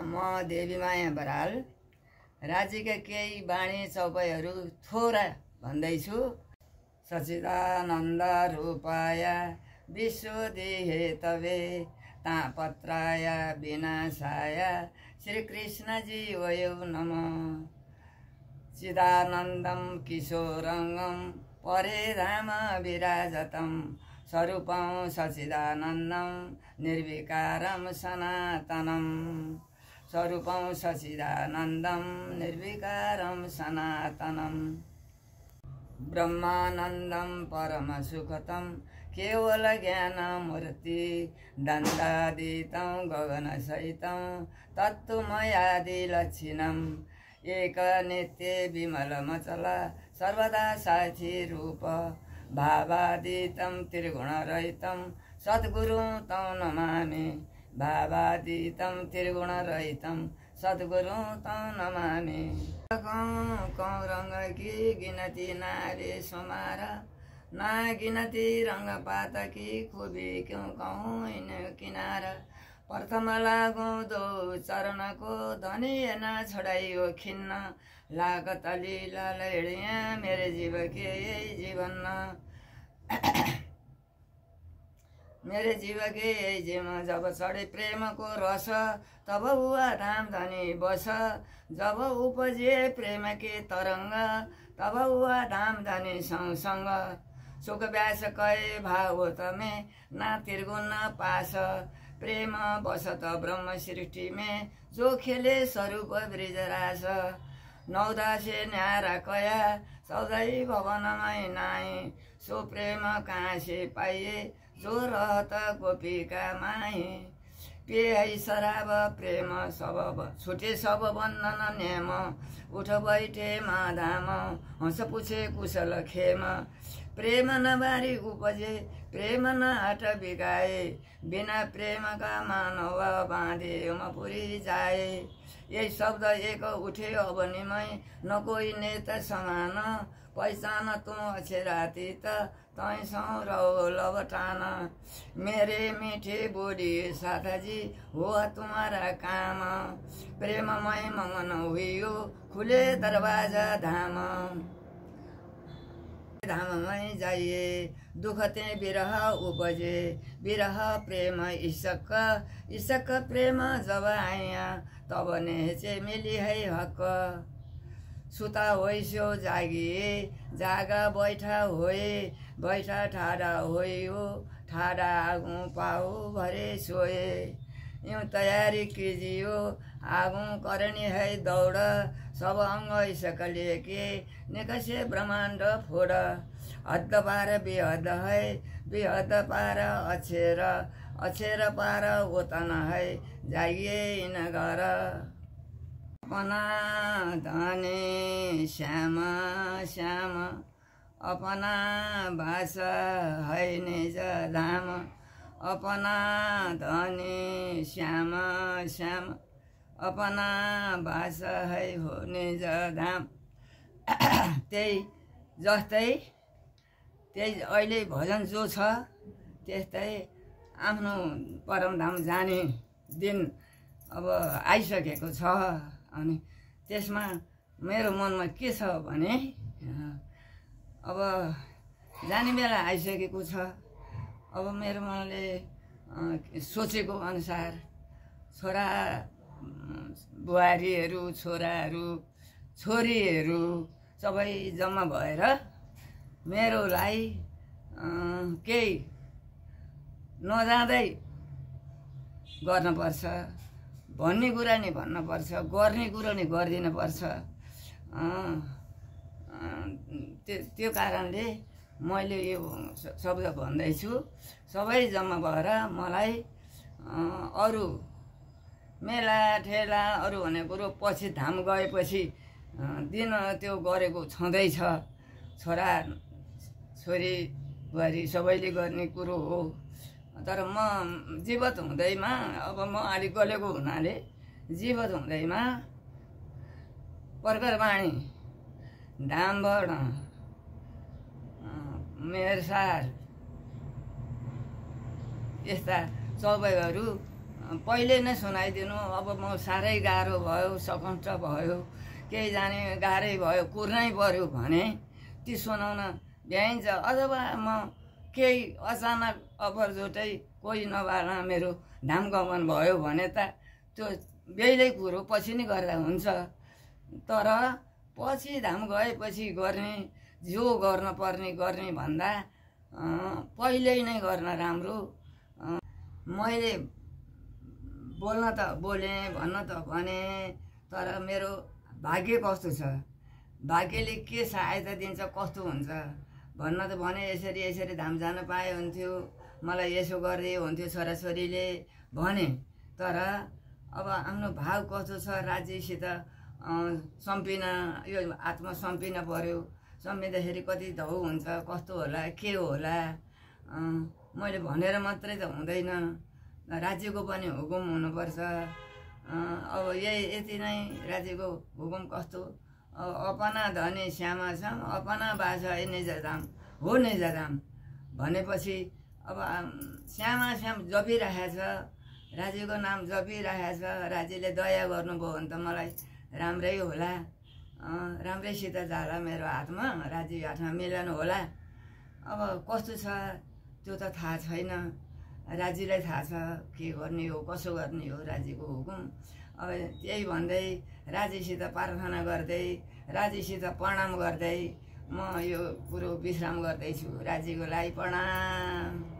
म देवीमाया बराल राज्यका केही बाणी चौपाईहरू थोरा भन्दैछु। सच्चिदानन्द रूपाय विश्वदेहे तवे तापत्राय विनाशाय श्रीकृष्णजी वयो नमः। चिदानन्दं किशोरङ्गं परे राम विराजतं स्वरूपं सच्चिदानन्दं निर्विकारं सनातनं। स्वरूपं सच्चिदानन्दं निर्विकारं सनातनं। ब्रह्मानन्दं परमसुखतं केवल ज्ञानमूर्ति दण्डादितं गगनसहितं तत्त्वमयादिलक्षिणम् एक नित्य विमलमचल सर्वदा साक्षी रूप भावादितं त्रिगुणरहितं सद्गुरुं तं नमामि। भावादितं त्रिगुणरहितं सद्गुरुं तं नमामि। कौ रंग की गिनती नारे समार ना गिनती रंग पात की खूबी क्यों कहूँ इन किनार। प्रथम लागू दो चरण को धनी न छोड़ाइयो खिन्न लागत लीला लड़िया मेरे जीव के यही जीवन। मेरे जीव के यही जीवन। जब चढ़े प्रेम को रस तब हुआ धाम धनी बस। जब उपजे प्रेम के तरंग तब हुआ धाम धनी संग। सुख व्यास कहे भाव तमें ना त्रिगुण न पास। प्रेम बसत ब्रह्म सृष्टि में जो खेले स्वरूप ब्रिजरास। नौदा से न्यारा कया सौदाई भवनमै नाई। सो प्रेम कहाँ से पाइए जो रहत गोपिका माही। पिए शराब प्रेम सब छुटे सब बन्धन नेम। उठ बैठे माधाम हंस पूछे कुशल खेम। प्रेम न बारी उपजे प्रेम न हट बिगाए। बिना प्रेम का मानव बाँधे पुरी जाए। यही शब्द एक उठे अवनिमय न कोई नेता समान। पहचान तू अक्षरातीत तै रहो लवटान। मेरे मीठे बोली साथाजी हुआ तुम्हारा काम। प्रेममय मंगन हुई खुले दरवाजा धाम। धाम में जाइए दुखते विरह उपजे। विरह प्रेम इसक इसक प्रेम जब आया तब नेचे मिली है हक। सुता होइस्यो जागिए जागा बैठा होए। बैठा ठाडा होइयो ठाडा आगू पाओ भरे सोए। यूँ तैयारी कीजियो आगू करनी है दौड़। सब अंग इसक लेके निकसे ब्रह्मांड फोड़। हद पार बेहद है बेहद पार अक्षर अक्षर पार ओतन है जाइए इन घर। अपना धने श्याम श्याम अपना भाषा है निज धाम। अपना धने श्याम श्याम अपना भाषा है हो निज धाम। त्यही जस्तै त्यही अहिले भजन जो छ त्यस्तै आफ्नो परमधाम जाने दिन अब आइसकेको छ। अनि त्यसमा मेरो मनमा के छ भने अब जाने बेला आइसकेको छ। अब मेरो मनले सोचेको अनुसार छोरा बुहारीहरू छोराहरू छोरीहरू सबै जम्मा भएर मेरोलाई केही नजाँदै गर्नुपर्छ। भन्ने कुरा नि भन्नुपर्छ गर्ने कुरो नि गरिदिनुपर्छ। त्यो कारणले मैले यो शब्द भन्दैछु। सबै जम्मा भएर मलाई अरू मेला ठेला अरू भन्ने कुरो पछि धाम गएपछि दिन त्यो गरेको छँदैछ। छोरा छोरी बुहारी सबैले गर्ने कुरो हो। तर म जीवित हुँदैमा अब म अलिक गलेको हुनाले जीवित हुँदैमा पर्करबाणी डाम्बर मेरसार यस्ता चौपाईहरू पहिले नै सुनाइदिनु। अब म साह्रै गाह्रो भयो, सकन्ठ भयो, केही जाने गाह्रै भयो, कुर्नै पर्यो भने ती सुनाउन भ्याइन्छ। अथवा म केही अचानक अपरजोटै कोही नभएर मेरो धाम गमन भयो भने त त्यो बेलै कुरो पछि नै गर्दा हुन्छ। तर पछि धाम गएपछि गर्ने, जो गर्न पर्ने गर्ने भन्दा पहिल्यै नै गर्न राम्रो। मैले बोल्न त बोलेँ, भन्न त भने, तर मेरो भाग्य कस्तो छ, भाग्यले के सहायता दिन्छ, कस्तो हुन्छ भन्न त भने यसरी यसरी धाम जान पाए हुन्थ्यो, मलाई यसो गर्दै हुन्थ्यो छोराछोरीले भने। तर अब आफ्नो भाव कस्तो छ, राज्यसित सम्पिन, यो आत्मा सम्पिन पर्यो। सम्पिँदाखेरि कति धौ हुन्छ, कस्तो होला, के होला, मैले भनेर मात्रै त हुँदैन, राज्यको पनि हुकुम हुनुपर्छ। अब यति नै राज्यको हुकुम कस्तो। अपना धनी श्यामा छन्, अपना बाछा निज धाम हो निज धाम भनेपछि अब श्यामा श्याम जपिरहेछ, राज्यको नाम जपिरहेछ। राज्यले दया गर्नुभयो भने त मलाई राम्रै होला, राम्रैसित जाला मेरो हातमा, राज्य हातमा मिलन होला। अब कस्तो छ त्यो त थाहा छैन, राज्यलाई थाहा छ के गर्ने हो, कसो गर्ने हो राज्यको हुकुम। अब त्यही भन्दै राज्यसित प्रार्थना गर्दै, राज्यसित प्रणाम गर्दै म यो कुरो विश्राम गर्दैछु। राज्यको लागि प्रणाम।